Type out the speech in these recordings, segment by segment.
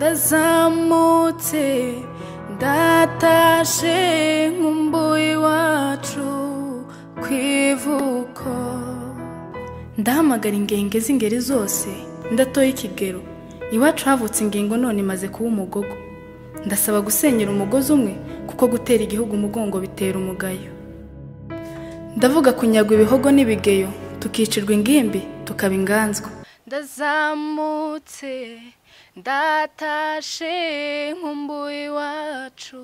Ndazamutse ndatashe nkumbuye iwacu ku ivuko. Ndahamagara ingenge z'ingeri zose ndatoye ikigero. Iwacu havutse ingingo none imaze kuba umugogo. Ndasaba gusenyera umugozi umwe kuko gutera igihugu umugongo bitera umugayo. Ndavuga kunyagwa ibihogo n'ibigeyo tukicirwa ingimbi tukaba inganzwa. Ndazamutse ndatashe nkumbuye iwacu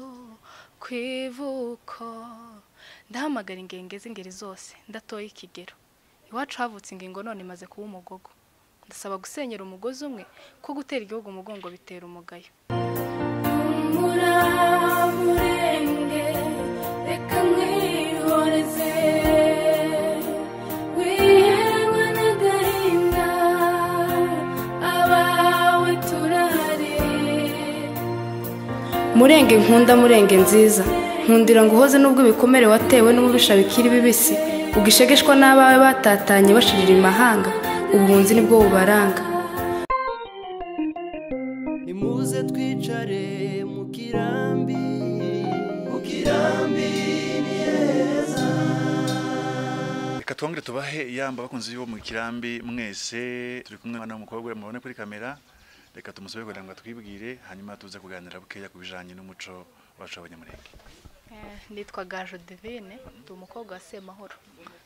ku ivuko. Ndahamagara ingenge z'ingeri zose ndatoye ikigero. Iwacu havutse ingingo none imaze kuba umugogo. Ndasaba gusenyera umugozi umwe ko gutera igihugu umugongo bitera umugayo. Murenge reka mwihoreze wiheranwa n'agahinda abawe turahari. Murenge nkunda, murenge nziza, nkundira nguhoze nubwo ibikomere watewe n'ububisha bikiri bibisi, ugishegeshwa n'abawe batatanye bashirira imahanga, ubuhunzi nibwo bubaranga. Nimuze twicare mu kirambi, mu kirambi ni heza. Reka twongere tubahe iyamba bakunzi bo mu kirambi mwese. Turi kumwe n'umukobwa mubone kuri kamera, reka tumusabe kugira ngo atwibwire, hanyuma tuze kuganira bukeya ku bijanye n'umuco wacu w'Abanyamurenge. Nitwa Gaju Divine, ndi umukobwa wa Semahoro.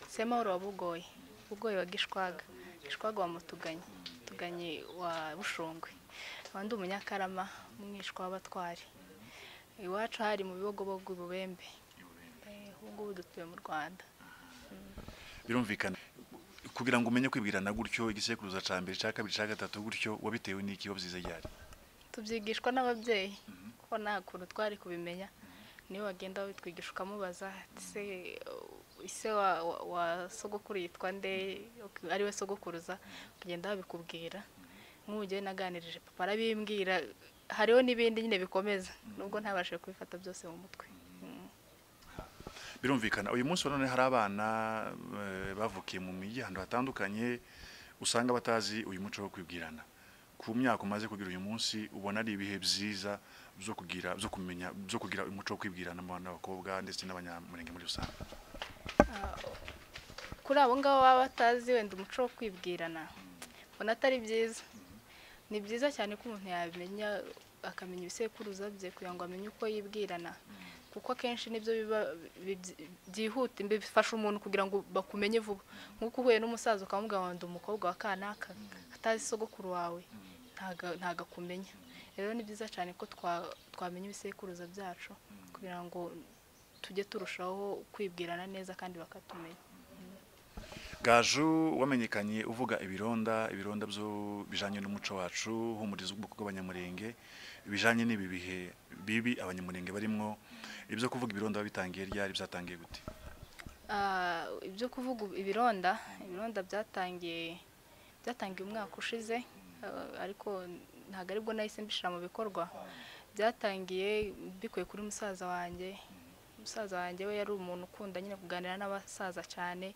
Semahoro wa Bugoyi, Bugoyi wa Gishwaga, Gishwaga wa Mutuganyi, Mutuganyi wa Bushongwe. Ndi umunyakarama, umwishwa w'abatwari. Iwacu hari mu Bibogobogo i Bubembe. Ubu ngubu dutuye mu Rwanda. Birumvikana kugira ngo umenye kwibwirana gutyo igisekuruza ca mbere ca kabiri ca gatatu gutyo, wabitewe n'iki, wabyize ryari? Tubyigishwa n'ababyeyi kuko nta kuntu twari kubimenya. Niyo wagenda wabitwigisha ukamubaza se ise wa sogokuru yitwa nde, ari we sogokuruza, ukagenda babikubwira. Nk'ubu njyewe naganirije papa arabimbwira, hariho n'ibindi nyine bikomeza nubwo ntabashije kubifata byose mu mutwe. Birumvikana uyu munsi wa none hari abana bavukiye mu miji ahantu hatandukanye usanga batazi uyu muco wo kwibwirana. Ku myaka umaze kugira uyu munsi, ubona ari ibihe byiza byo kugira byo kumenya byo kugira umuco wo kwibwirana mu bana b'abakobwa ndetse n'abanyamurenge muri rusange? Kuri abo ngabo baba batazi wenda umuco wo kwibwirana, mbona atari byiza. Ni byiza cyane ko umuntu yabimenya, akamenya ibisekuruza bye kugira ngo amenye uko yibwirana, kuko akenshi nibyo biba byihuta, bifasha umuntu kugira ngo bakumenye vuba. Nk'uko uhuye n'umusaza ukamubwira ngo ndi umukobwa wa kanaka, atazi sogokuru wawe, ntago akumenya. Rero ni byiza cyane ko twamenya ibisekuruza byacu kugira ngo tujye turushaho kwibwirana neza kandi bakatumenya. Gaju, wamenyekanye uvuga ibironda, ibironda byo bijanye n'umuco wacu, humuriza ubwoko bw'Abanyamurenge, bijanye n'ibi bihe bibi Abanyamurenge barimwo. Ibyo kuvuga ibironda bitangiye ryari, byatangiye gute? Ibyo kuvuga ibironda, ibironda byatangiye umwaka ushize, ariko ntabwo aribwo nahise mbishira mu bikorwa. Byatangiye bikuye kuri musaza wanjye. Musaza wanjye we yari umuntu ukunda nyine kuganira n'abasaza cyane,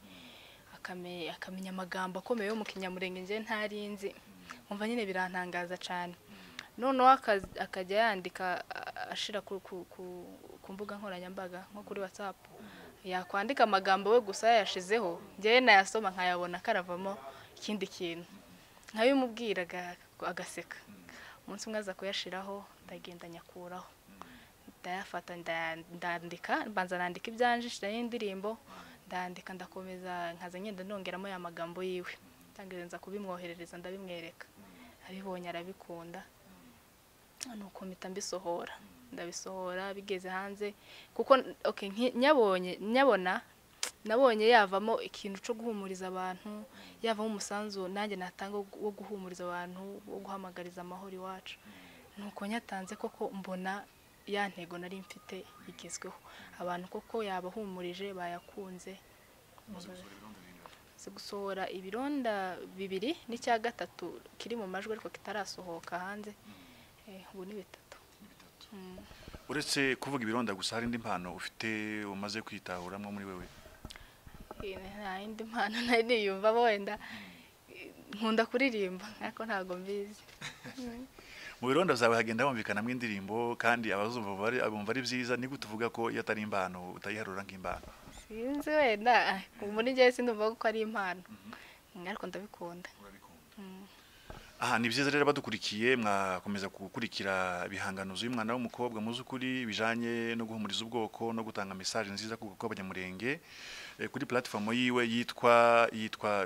akamenya amagambo akomeye yo mu Kinyamurenge njye ntarinzi, nkumva nyine birantangaza cyane. Noneho akajya yandika ashira ku mbuga nkoranyambaga nko kuri WhatsApp, yakwandika amagambo we gusa yayashizeho, njyewe nayasoma nkayabona karavamo ikindi kintu, nkabimubwira agaseka. Umunsi umwe aza kuyashiraho, ndagenda nyakuraho, ndayafata ndandika, mbanza nandika ibyanje, nshiraho indirimbo, ndandika, ndakomeza nkaza ngenda nongeramo ya magambo yiwe, ntangiye nza kubimwoherereza, ndabimwereka, abibonye arabikunda. Nuko mpita mbisohora, ndabisohora bigeze hanze, kuko okay, nyabona nabonye yavamo ikintu cyo guhumuriza abantu, yavamo umusanzu nanjye natanga wo guhumuriza abantu, wo guhamagariza amahoro iwacu. Nuko nyatanze koko mbona ya ntego nari mfite igezweho, abantu koko yabahumurije, bayakunze. Gusohora ibironda bibiri n'icya gatatu kiri mu majwi ariko kitarasohoka hanze. Ubu ni bitatu. Uretse kuvuga ibironda gusa, hari indi mpano ufite umaze kwitahuramwo muri wewe? Nta yindi mpano nari niyumva, wenda nkunda kuririmba ariko ntago mbizi. Mu bironda byawe hagenda humvikanamo indirimbo, kandi abazumva bumva ari byiza. Ni gute uvuga ko iyo atari impano utayiharura nk'impano? Sinzi, wenda muri njyewe sindumva ko ari impano, ariko ndabikunda. Aha ni byiza rero, badukurikiye mwakomeza gukurikira ibihangano z'uyu mwana w'umukobwa mu z'ukuri bijanye no guhumuriza ubwoko no gutanga message nziza ku bwoko bw'Abanyamurenge kuri platform yiwe yitwa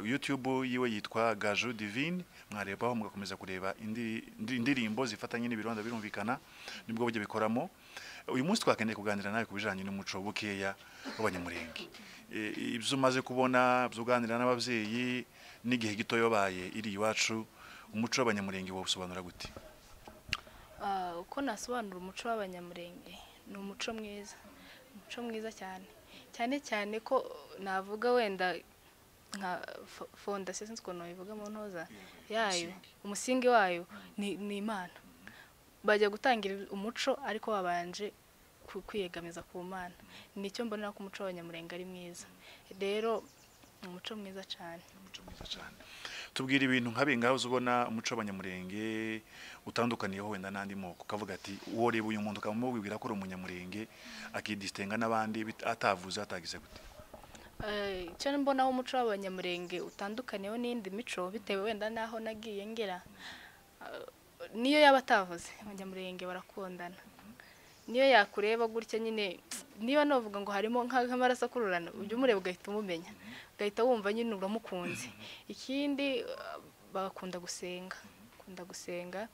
YouTube yiwe yitwa Gaju Divine. Mwarebaho mugakomeza kureba indirimbo zifatanye n'ibironda, birumvikana nibwo buryo bikoramo. Uyu munsi twakeneye kuganira nawe ku bijanye n'umuco bukeya w'Abanyamurenge, ibyo umaze kubona, ibyo uganira n'ababyeyi n'igihe gito yabaye iri iwacu. Umuco w'Abanyamurenge wawusobanura gute? Uko nasobanura umuco w'Abanyamurenge, ni umuco mwiza, umuco mwiza cyane cyane cyane ko navuga wenda nka fondation, sinzi ukuntu babivuga mu ntoza yayo, umusingi wayo ni Imana. Bajya gutangira umuco ariko babanje kwiyegamiza ku Mana. Nicyo mbonera ko umuco w'Abanyamurenge ari mwiza. Rero ni umuco mwiza cyane. Umuco mwiza cyane. Tubwira ibintu nka bingaho uzubona umuco w'Abanyamurenge utandukaniyeho wenda n'andi moko, ukavuga ati uwo reba uyu muntu ukamubwira ko uri Umunyamurenge, akidistinga n'abandi atavuze atagize gute? Icyo mbonaho umuco w'Abanyamurenge utandukaniyeho n'indi mico, bitewe wenda n'aho nagiye ngera, niyo yaba atavuze, Abanyamurenge barakundana. Niyo yakureba gutya nyine, niba navuga ngo harimo nk'amaraso akururana, ujya umureba ugahita umumenya, ugahita wumva nyine uramukunze. Ikindi bakunda gusenga, bakunda gusenga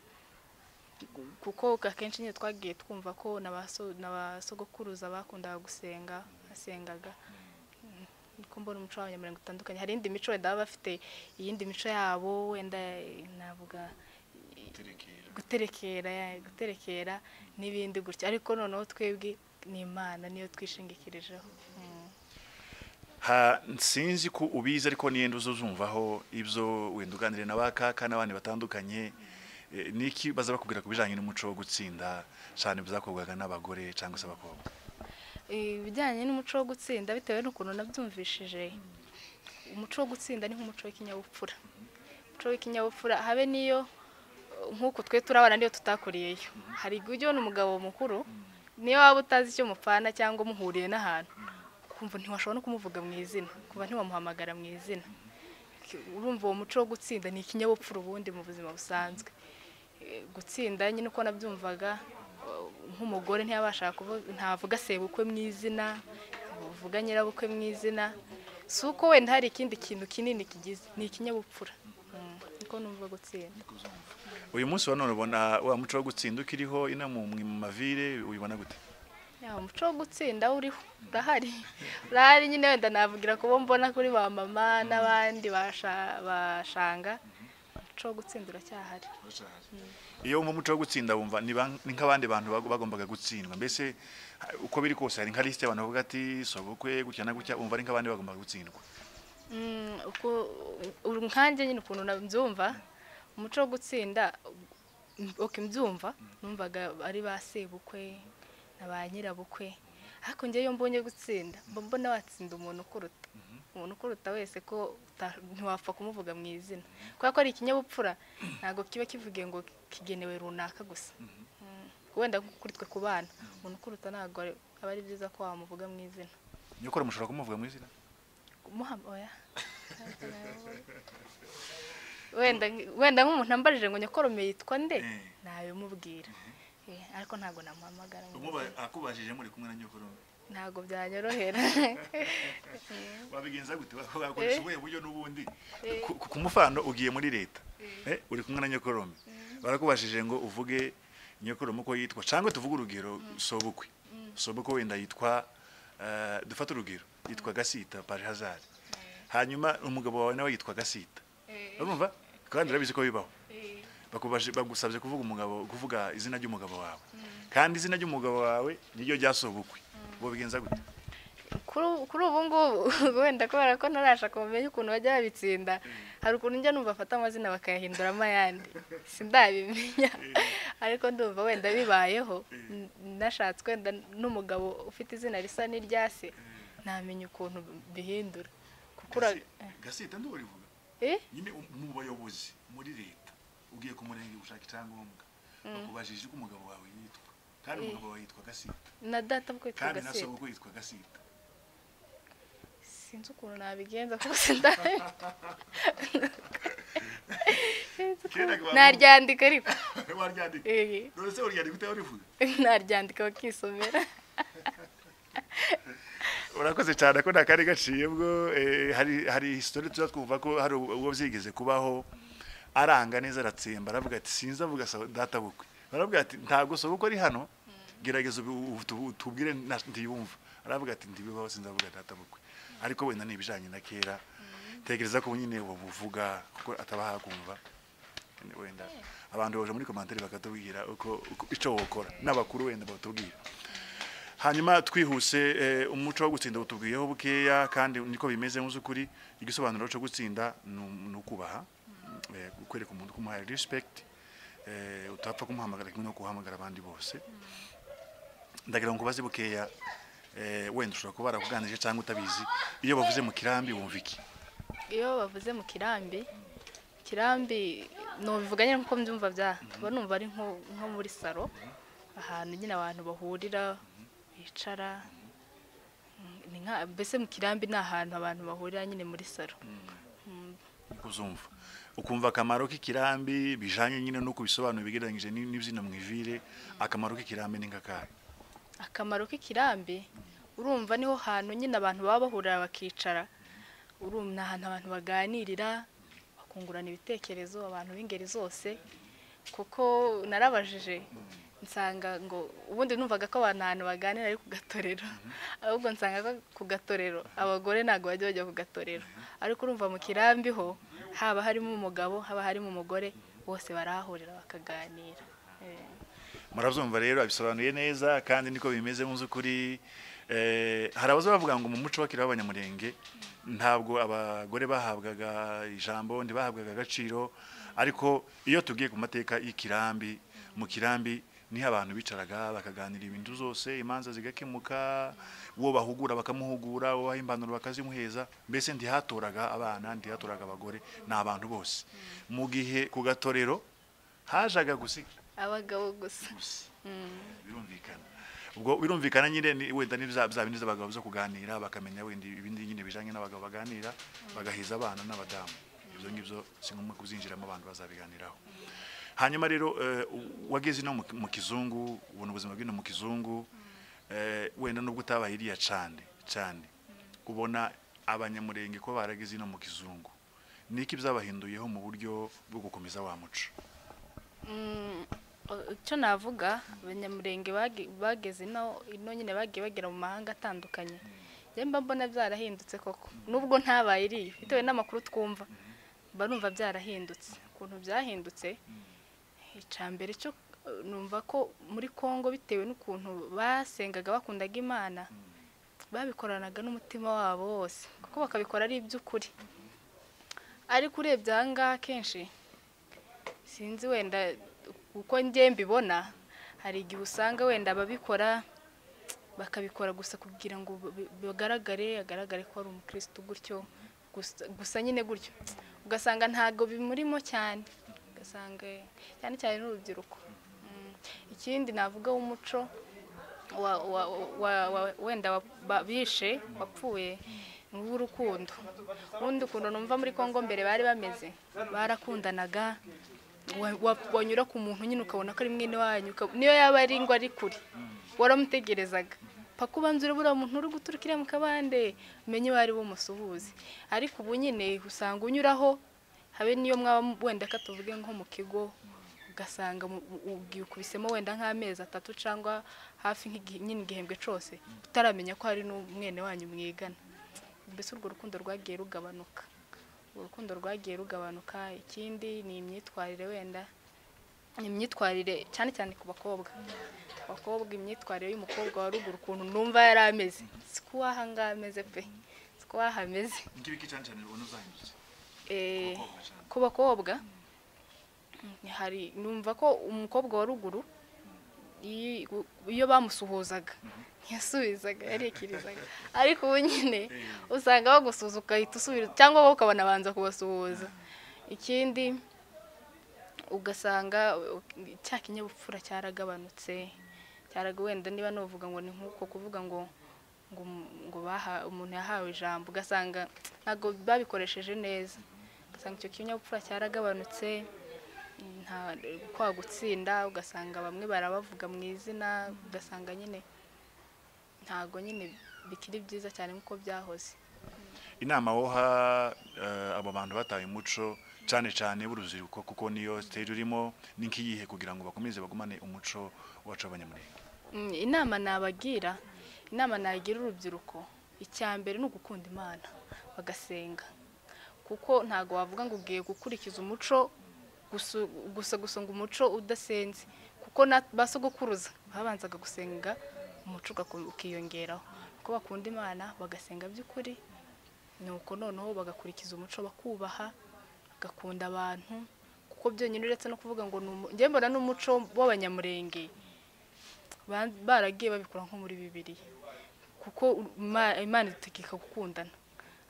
kuko akenshi nyine twagiye twumva ko n'abasogokuruza bakundaga gusenga, basengaga. Niko mbona umuco w'Abanyamurenge utandukanye. Hari indi mico wenda baba bafite, iyindi mico yabo wenda navuga guterekera n'ibindi gutya, ariko noneho twebwe ni Imana niyo twishingikirijeho. Sinzi ko ubizi, ariko niyenda uzuzumvaho ibyo wenda uganire na bakaka n'abandi batandukanye, niki baza bakubwira ku bijanye n'umuco wo gutsinda cyane bizakorwaga n'abagore cyangwa se abakobwa? Ibijyanye n'umuco wo gutsinda, bitewe n'ukuntu nabyumvishije, umuco wo gutsinda ni nk'umuco w'ikinyabupfura. Umuco w'ikinyabupfura habe niyo nk'uko twe turabana niyo tutakuriyeyo. Hari igihe ujya ubona umugabo mukuru, niyo waba utazi icyo mupfana cyangwa muhuriye n'ahantu, ukumva ntiwashobora no kumuvuga mu izina, kuba ntiwamuhamagara mu izina. Urumva uwo muco wo gutsinda ni ikinyabupfura ubundi mu buzima busanzwe. Gutsinda nyine uko nabyumvaga, nk'umugore ntiyabasha kuvuga, ntavuga sebukwe mu izina, ntavuga nyirabukwe mu izina. Si uko wenda hari ikindi kintu kinini kigize, ni ikinyabupfura. Niko numva gutsinda. Uyu munsi wa none ubona wa muco wo gutsinda ukiriho ina mu mavire, uyibona gute? Ya, umuco wo gutsinda uriho, urahari. Urahari nyine, wenda navugira kubo mbona kuri ba mama n'abandi bashanga, umuco wo gutsinda uracyahari. Iyo wumva umuco wo gutsinda wumva ni nk'abandi bantu bagombaga gutsindwa, mbese uko biri kose hari nka liste y'abantu bavuga ati sobukwe gutya na gutya, wumva ari nk'abandi bagombaga gutsindwa? Nkanjye nyine ukuntu nabyumva umuco wo gutsinda, okay, mbyumva numvaga ari ba sebukwe na ba nyirabukwe, ariko njye iyo mbonye gutsinda mba mbona watsinda umuntu ukuruta, umuntu ukuruta wese ko ntiwapfa kumuvuga mu izina, kubera ko ari ikinyabupfura, ntabwo kiba kivugiye ngo kigenewe runaka gusa. Wenda kuri twe ku bana, umuntu ukuruta ntabwo aba ari byiza ko wamuvuga mu izina. Nyokora mushobora kumuvuga mu izina? Oya. Wenda nk'umuntu ambarije ngo nyokorome yitwa nde, nabimubwira, ariko ntabwo namuhamagara. Akubajije muri kumwe na nyokorome ntabwo byanyorohera. Wabigenza gute? Wakoresha ubuhe buryo n'ubundi? Ku mufano ugiye muri leta, uri kumwe na nyokorome, barakubajije ngo uvuge nyokorome uko yitwa, cyangwa tuvuge urugero sobukwe. Sobukwe wenda yitwa, dufate urugero, yitwa Gasita par hasard, hanyuma umugabo wawe nawe yitwa Gasita, urumva kandi urabizi ko bibaho. Bagusabye kuvuga umugabo, kuvuga izina ry'umugabo wawe, kandi izina ry'umugabo wawe niryo rya sobukwe, bo bigenza gute? Kuri ubu ngubu wenda kubera ko ntarasha kumenya ukuntu bajya babitsinda, hari ukuntu njya numva afata amazina bakayahinduramo ayandi, sindabimenya, ariko ndumva wenda bibayeho nashatswe wenda n'umugabo ufite izina risa n'irya se, namenya ukuntu bihindura. Kuko Gasita ndurivuga nyine mu bayobozi muri leta, ugiye ku murenge gushaka icyangombwa, Bakubajije uko umugabo wawe yitwa, kandi umugabo wawe yitwa Gasita. Na data bwo yitwa Kandi na Gasita. sobukwe yitwa Gasita. Sinzi ukuntu nabigenza kuko sindabi. Naryandika ariko. Waryandika? None se uryandika utarivuga? Naryandika bakisomera. Urakoze cyane ko nakari gaciye bwo. Hari history tuza twumva ko hari uwo byigeze kubaho aranga neza aratsemba, aravuga ati sinzi avuga data bukwe. Baravuga ati ntago sobukwe ari hano, gerageza utubwire ntiyumva. Aravuga ati ndibibaho sinzi avuga data bukwe. Ariko wenda ni ibijanye na kera, tekereza ko nyine ubuvuga kuko ataba hakumva. Wenda abantu baje muri commentaire bakatubwira uko ico wokora, n'abakuru wenda batubwira. Hanyuma twihuse, umuco wo gutsinda utubwiyeho bukeya, kandi niko bimeze mu zukuri. Igisobanuro cyo gutsinda ni ukubaha, kwereka umuntu kumuha respect, utapfa kumuhamagara kimwe no kuhamagara abandi bose. Ndagira ngo baze bukeya, wenda ushobora kuba barakuganirije cyangwa utabizi, iyo bavuze mu kirambi wumva iki? Iyo bavuze mu kirambi, kirambi nobivuga nyine nkuko mbyumva bya tuba numva ari nko muri salo, ahantu nyine abantu bahurira bicara, ni nka mbese mu kirambi ni ahantu abantu bahurira nyine muri salo. Kuzumva ukumva akamaro k'ikirambi bijanye nyine no kubisobanura bigereranyije n'ibyino mu ivire. Akamaro k'ikirambi ni nkakahe? Akamaro k'ikirambi urumva niho hantu nyine abantu baba bahurira bakicara, urumva ni ahantu abantu baganirira bakungurana ibitekerezo, abantu b'ingeri zose. Kuko narabajije nsanga ngo ubundi numvaga ko abantu ahantu baganira ari ku gatorero, ahubwo nsanga ko ku gatorero abagore ntabwo bajya bajya ku gatorero, ariko urumva mu kirambi ho haba harimo umugabo haba harimo umugore, bose barahahurira bakaganira. Murabyumva rero abisobanuye neza kandi niko bimeze mu zukuri. Hari abaza bavuga ngo mu muco wakira w'abanyamurenge ntabwo abagore bahabwaga ijambo, ntibahabwaga agaciro, ariko iyo tugiye ku mateka y'ikirambi, mu kirambi niho abantu bicaraga bakaganira ibintu zose, imanza zigakemuka, uwo bahugura bakamuhugura, uwo baha impanuro bakazimuheza, mbese ntihatoraga abana, ntihatoraga abagore, ni abantu bose. Mu gihe ku gatorero hajaga gusa abagabo gusa. Birumvikana. Ubwo birumvikana nyine wenda ni bya bindi z'abagabo zo kuganira bakamenya wenda ibindi nyine bijanye n'abagabo baganira bagahiza abana n'abadamu. Ibyo ngibyo si ngombwa kuzinjiramo, abantu bazabiganiraho. Hanyuma rero wageze no mu kizungu, ubona ubuzima bw'ino mu kizungu, wenda nubwo utabaye iriya cyane cyane, ubona abanyamurenge ko barageze no mu kizungu, niki byabahinduyeho mu buryo bwo gukomeza wa muco? Icyo navuga, abanyamurenge bageze ino nyine bagiye bagera mu mahanga atandukanye, njye mba mbona byarahindutse koko, nubwo ntabaye iriya bitewe n'amakuru twumva mba numva byarahindutse. Ukuntu byahindutse, icambere cyo numva ko muri Kongo bitewe n'ukuntu basengaga bakundaga Imana, babikoranaga n'umutima wabo wose kuko bakabikora ari iby'ukuri. Ariko urebye aha ngaha kenshi sinzi wenda uko njye mbibona, hari igihe usanga wenda ababikora bakabikora gusa kugira ngo bagaragare, agaragare ko ari umukristo gutyo gusa nyine gutyo, ugasanga ntago bimurimo cyane, ugasanga cyane cyane n'urubyiruko. Ikindi navuga w'umuco wenda bishe wapfuye ni uw'urukundo. Ubundi ukuntu numva muri Kongo mbere bari bameze, barakundanaga, wanyura ku muntu nyine ukabona ko ari mwene wanyu, niyo yaba ari ngo ari kure waramutegerezaga paka ubanza urabura umuntu uri guturukira mu kabande umenye bari bumusuhuze. Ariko ubu nyine usanga unyuraho habe niyo mwaba wenda katuvuge nko mu kigo, ugasanga ukubisemo wenda nk'amezi 3 cyangwa hafi nyine igihembwe cyose utaramenya ko hari n'umwene wanyu mwigana. Mbese urwo rukundo rwagiye rugabanuka, urukundo rwagiye rugabanuka. Ikindi ni imyitwarire, wenda imyitwarire cyane cyane ku bakobwa. Abakobwa imyitwarire y'umukobwa wa ruguru ukuntu numva yari ameze, siko waha ameze pe, siko wahameze. Ngibiki cyane cyane ubona uzahindutse ku bakobwa, hari numva ko umukobwa wa ruguru iyo bamusuhuzaga ntiyasubizaga, yarikirizaga. Ariko ubu nyine usanga bagusuhuza ugahita usubira, cyangwa wowe ukabona abanza kubasuhuza. Ikindi Ugasanga cya kinyabupfura cyaragabanutse, wenda niba novuga ngo ni nkuko kuvuga ngo ngo baha umuntu yahawe ijambo, ugasanga ntago babikoresheje neza, ugasanga icyo kinyabupfura cyaragabanutse, nta kwa gutsinda, ugasanga bamwe barabavuga mu izina, ugasanga nyine ntago nyine bikiri byiza cyane nkuko byahoze. Inama woha abo bantu bataye umuco cyane cyane b'urubyiruko, kuko niyo stage urimo, ni nkiyihe kugira ngo bakomeze bagumane umuco wacu w'Abanyamulenge? Inama nabagira, inama nagira urubyiruko, icya mbere ni ugukunda Imana bagasenga, kuko ntago wavuga ngo ugiye gukurikiza umuco gusa gusa ngo umuco udasenze, kuko basogokuruza babanzaga gusenga umuco ukiyongeraho, kuko bakunda Imana bagasenga by'ukuri, nuko noneho bagakurikiza umuco, bakubaha, bagakunda abantu, kuko byonyine uretse no kuvuga ngo njye mbona n'umuco w'Abanyamurenge baragiye babikora nko muri Bibiliya, kuko Imana idutegeka gukundana,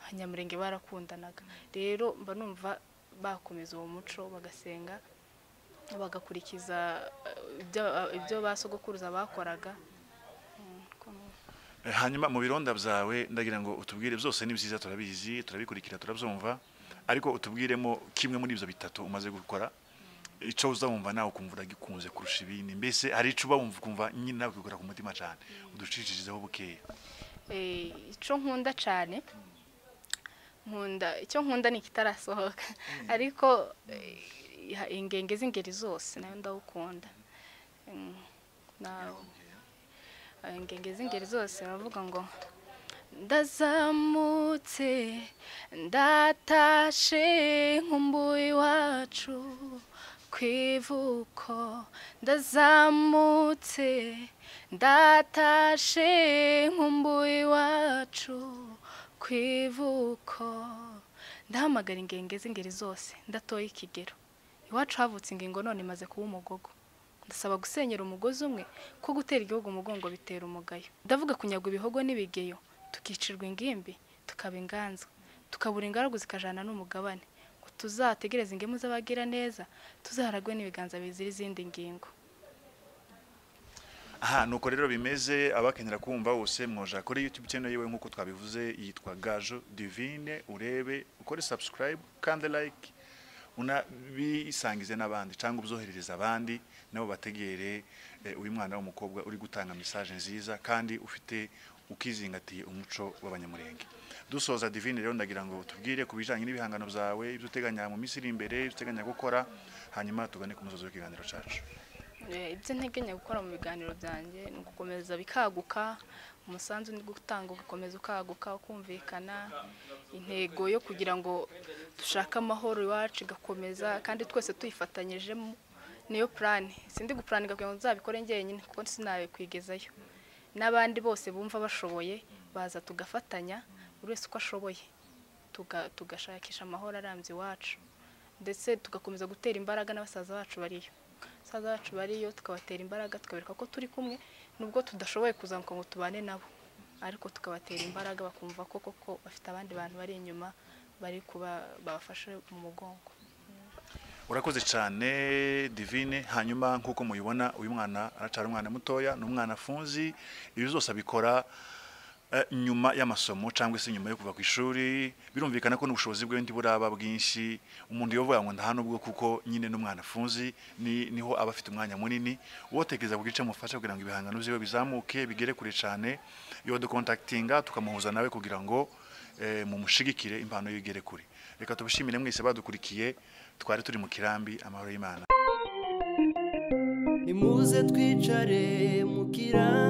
Abanyamurenge barakundanaga. Rero mba numva bakomeza uwo muco, bagasenga, bagakurikiza ibyo basogokuruza bakoraga. Hanyuma mu bironda byawe ndagira ngo utubwire, byose ni byiza turabizi, turabikurikira, turabyumva, ariko utubwiremo kimwe muri ibyo bitatu umaze gukora, ico uzumva nawe ukumva uragikunze kurusha ibindi, mbese hari ico uba wumva ukumva nyine nawe kwikora ku mutima cyane, uducishirizeho bukeya. Ico nkunda cyane, nkunda icyo nkunda ni kitarasohoka, ariko ingenge z'ingeri zose nayo ndawukunda. Ingenge z'ingeri zose baravuga ngo ndazamutse ndatashe nkumbuye iwacu kwivuko, ndazamutse ndatashe nkumbuye iwacu kwivuko, ndahamagara ingenge z'ingeri zose ndatoye ikigero, iwacu havutse ingingo none imaze kuba umugogo, ndasaba gusenyera umugozi umwe ko gutera igihugu umugongo bitera umugayo, ndavuga kunyagwa ibihogo n'ibigeyo, tukicirwa ingimbi tukaba inganzwa, tukabura ingaragu zikajana n'umugabane, ngo tuzategereze ingemu z'abagira neza, tuzaharagwe n'ibiganza bizira izindi ngingo. Aha nuko rero bimeze, abakenera kumva bose mwoja kuri YouTube channel yiwe nkuko twabivuze yitwa Gaju Divine, urebe ukore subscribe kandi like, unabisangize n'abandi cyangwa ubyoherereza abandi nabo bategere uyu mwana w'umukobwa uri gutanga message nziza kandi ufite ukizingatiye umuco w'Abanyamurenge. Dusoza Divine rero ndagira ngo tubwire kubijanye n'ibihangano byawe, ibyo uteganya mu minsi iri imbere, ibyo uteganya gukora, hanyuma tugane ku musozo w'ikiganiro cyacu. Ibyo nteganya gukora mu biganiro byanjye ni ugukomeza bikaguka, umusanzu ni gutanga ugakomeza ukaguka, ukumvikana, intego yo kugira ngo dushake amahoro iwacu igakomeza kandi twese tuyifatanyijemo, niyo plan. Sindi guplaninga kugira ngo nzabikore njyenyine kuko sinabikwigezayo, n'abandi bose bumva bashoboye baza tugafatanya, buri wese uko ashoboye, tugashakisha amahoro arambye iwacu, ndetse tugakomeza gutera imbaraga n'abasaza bacu bariyo. Basaza bacu bariyo tukabatera imbaraga, tukabereka ko turi kumwe nubwo tudashoboye kuzamuka ngo tubane nabo, ariko tukabatera imbaraga bakumva ko koko bafite abandi bantu bari inyuma bari kuba babafashe mu mugongo. Urakoze cyane Divine. Hanyuma nkuko muyibona uyu mwana aracara umwana mutoya, ni umwana afunzi, ibi byose abikora nyuma y'amasomo cyangwa se nyuma yo kuva ku ishuri, birumvikana ko n'ubushobozi bwe ntiburaba bwinshi, umuntu yovuga ngo nta nubwo kuko nyine n'umwana afunzi niho aba afite umwanya munini wotekereza kugica mufasha kugira ngo ibihangano byiwe bizamuke bigere kure cyane, yo ducontactinga tukamuhuza nawe kugira ngo mumushigikire impano yigere kure. Reka tubishimire mwese badukurikiye, twari turi mu kirambi. Amahoro y'Imana. Nimuze twicare mu kirambi.